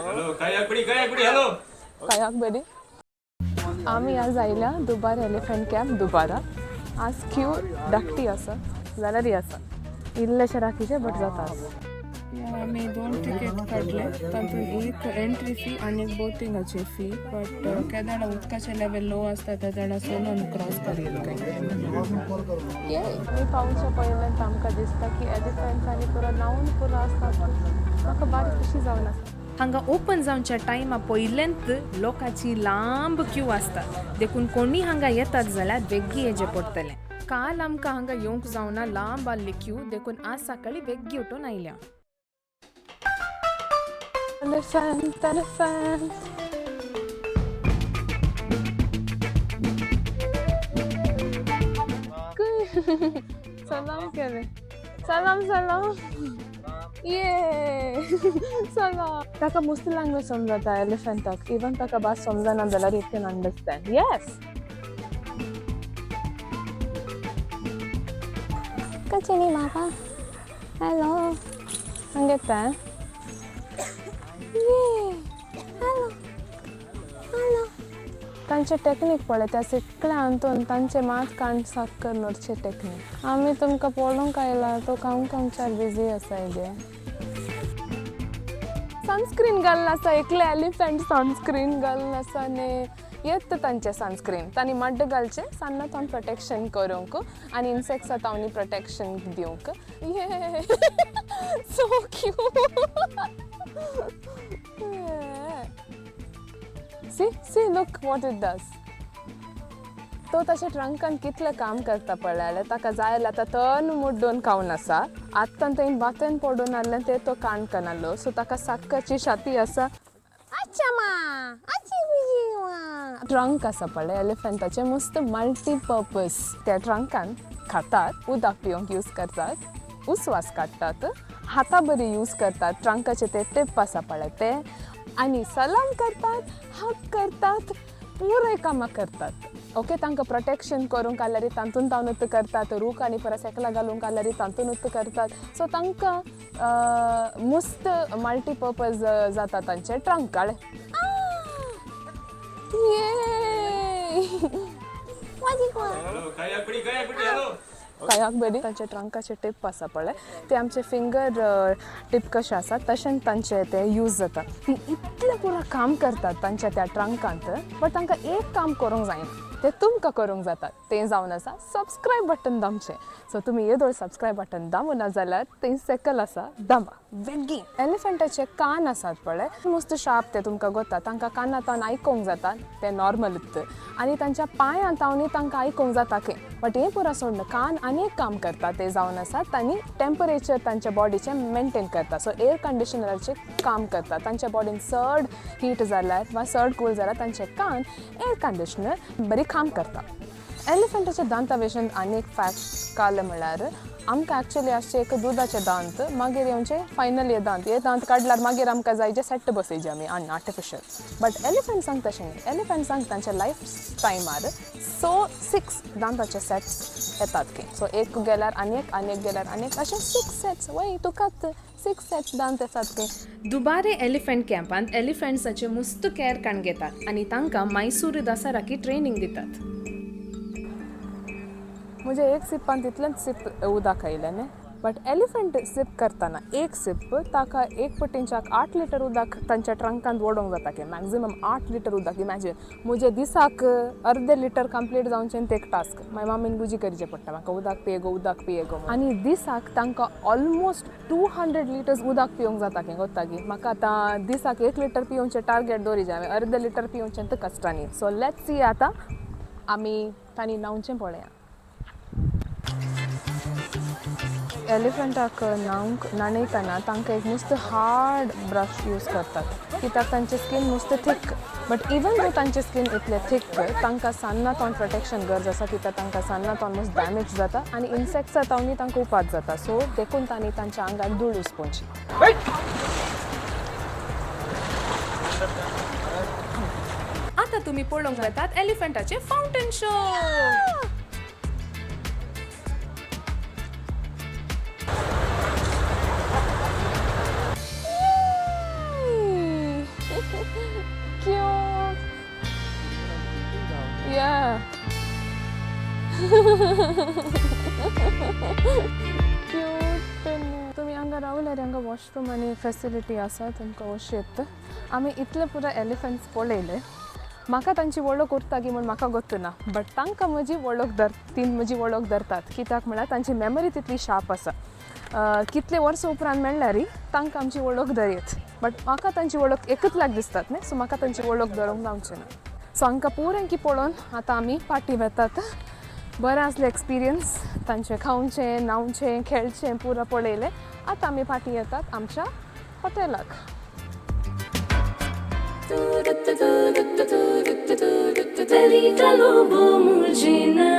Hello कायाक बिडी, कायाक bidi, hello कायाक बरी. आमी आज आयल्या दुबार एलिफंट कॅम्प दुबारा. आज क्यू धाकटी आसा जाल्यारय आसा, इल्लेशे राखीचे, बट जाता आज. आमी दोन टिकेट काडले. तातूंत एक एंट्री फी आनी एक बोटिंगाची फी. बट केदाळा उदकाचें लेवल लो आसता, तेदाळा सोलोन क्रॉस करी. आमी पावच्या पयल्यान आमकां दिसता की एलिफंट्स पुरो न्हांवून पुरो आसता. म्हाका बारीक खुशी जावन आसा. हांगा ओपन जावच्या टायमा पयलेंत लोकांची लांब क्यू आसता, देखून कोणी हांगा येतात जाल्यार बेग्गी येचें पडटलें. काल आमकां हांगा येवंक जावना, लांब आहली क्यू, देखून आज सकाळी बेग्गी उठून आयल्या. Elephant, elephant. सलाम केले. सलाम सलाम. ये सलाम. ताका मुस्त लँग्वेज समजता एलिफंटाक. इवन ताका भास समजना जाल्यार it can understand. Yes. Kachni बाबा, हॅलो. हंगेता. ये. Hello hello. तांचे टेक्नीक पळय, त्या सगळ्या हातून तांचे मात कान साफ करचे टेक्नीक. आमी तुमकां पळोवंक आयला, तो काम कामच्यार बिजी आसा गे. सनस्क्रीन घालून आसा एकले एलिफंट. सनस्क्रीन घालून आसा आनी येता तांचे सनस्क्रीन. तांणी मड्ड घालचें सान्ना तावन प्रोटेक्शन करूंक आनी इन्सेक्ट्सा तावनी प्रोटेक्शन दिवंक. ये, so cute. See, see, look what it does. तो तशें ट्रंकान कितलें काम करता पळय जाल्यार. ताका जाय जाल्यार आतां तन मुड्डून खावन आसा. आत्तां थंय बातन पडून आहलें तें तो काण कनालो. सो ताका साक्काची छाती आसा. अच्छा मा अच्छी बुजी मा. ट्रंक आसा पळय एलिफंटाचें, मस्त मल्टीपर्पज. त्या ट्रंकान खातात, उदक पिवंक यूज करतात, उस्वास काडटात, हाता बरी यूज करतात. ट्रंकाचे ते टिप आसा पळय ते, आनी सलाम करतात, हग करतात, पुराय कामां करतात. ओके, तांकां प्रोटेक्शन करूंक आल्यार तातूंत तावनूत करतात. रूख आनी परत सेकलां घालूंक आल्यार तातूंतूच करतात. सो तांकां मस्त मल्टीपर्पज जाता तांचे ट्रंक. कळ्ळें? ये. हॅलो कायाक बिडी, कायाक बिडी, हॅलो. कायाक बरी. तांचे ट्रंकाचे टिप आसा पळय ते आमचे फिंगर टिप कशे आसा तशेंच तांचे ते यूज जाता. ती इतलें पुरो काम करतात तांच्या त्या ट्रंकांत, बट तांकां एक काम करूंक जायना, ते तुमकां करूंक जाता. तें जावन आसा सबस्क्रायब बटन दामचें. सो तुमी येदोळ सबस्क्रायब बटन दामूना जाल्यार तें सकल आसा, दामा बेगीन. एलिफंटाचे कान आसात पळय, मस्त शार्प, ते तुमकां गोता. तांकां काना तावन आयकोंक जाता, ते नॉर्मल. आनी तांच्या पांयां तावनी तांकां आयकोंक जाता की. बट हें पुरो सोडून कान आनी एक काम करता, ते जावन आसा तांणी टेम्परेचर तांच्या बॉडीचें मेनटेन करता. सो एअर कंडिशनराचें काम करता. तांच्या बॉडीन चड हीट जाल्यार वा चड कूल जाल्यार तांचे कान एअर कंडिशनर बरी काम करता. एलिफंटाच्या दांता भशेन आनी एक फॅक्ट काडलें म्हळ्यार, आमकां एक्चुली आसचे एक दुदाचे दांत, मागीर येवचे फायनल हे दांत. हे दांत काडल्यार मागीर आमकां जाय जे सेट बसयचे आमी आनी आर्टिफिशियल. बट एलिफंट्सांक तशें न्ही. एलिफंट्सांक तांच्या लायफ टायमार सो सिक्स दांताचे सेट्स येतात की. सो एक गेल्यार आनी एक, आनी एक गेल्यार आनी एक, अशें सिक्स सेट्स. वय, तुकाच सिक्स सेट्स दांत येतात की. दुबारे एलिफंट कॅम्पांत एलिफंट्साचे मुस्त कॅर काण घेतात आनी तांकां मैसूर दसराकी ट्रेनिंग दितात. म्हणजे एक सिपान तितलेंच सिप उदक आयलें न्ही, बट एलिफंट सिप करतना एक सिप ताका एक पटींच्याक 8 लिटर उदक तांच्या ट्रंकांत वडोवंक जाता की. मॅक्झिमम 8 लिटर उदक. इमॅजीन, म्हजे दिसाक अर्दे लिटर कंप्लीट जावचें ते एक टास्क. मागीर मामीन गुजी करचें पडटा म्हाका, उदक पिये गो, उदक पिये गो. आनी दिसाक तांकां ऑलमोस्ट 200 लिटर्स उदक पिवंक जाता की. गोत्ता की म्हाका आतां दिसाक 1 लिटर पिवचें टार्गेट दवरी जाय हांवें, अर्दे लिटर पिवचें तर कश्टांनी. सो let's see, आतां आमी तांणी न्हांवचें पळया. एलिफंटाक न्हावंक न्हाणयतना तांकां एक मस्त हार्ड ब्रश यूज करतात, कित्याक तांचे स्कीन मस्त थीक. बट इवन दो तांचे स्कीन इतले थीक, तांकां सान्ना तावन प्रोटेक्शन गरज आसा, कित्याक तांकां सान्ना तावन मस्त डॅमेज जाता आनी इन्सेक्ट्सा तावनी तांकां उपाद जाता. सो देखून तांणी तांच्या आंगार धूळ उसपोवची. आता तुम्ही पळोवंक वतात एलिफंटाचे fountain show. Cute. Yeah. Cute. तुमी हांगा रावल्यार हांगा वॉशरूम आनी फेसिलिटी आसा, तुमकां वश येत. आमी इतले पुरो एलिफंट्स पळयले. म्हाका तांची वळख उरता की म्हूण म्हाका गोत्त ना, बट तांकां म्हजी वळख धर, ती म्हजी वळख धरतात. कित्याक म्हळ्यार तांची मेमरी तितली शार्प आसा. कितले वर्सां उपरांत मेळ्ळ्यारय तांकां आमची वळख धरयत, बट म्हाका तांची वळख एकच लाग दिसतात न्ही, सो म्हाका तांची वळख धरूंक जावचें ना. सो हांकां पुरांकी पळोवन आतां आमी पाटी वेतात. बरें आसलें एक्सपिरियन्स तांचें, खावचें, न्हांवचें, खेळचें, पुरो पळयलें. आतां आमी फाटीं येतात आमच्या हॉटेलाक. Perita lobo murgina.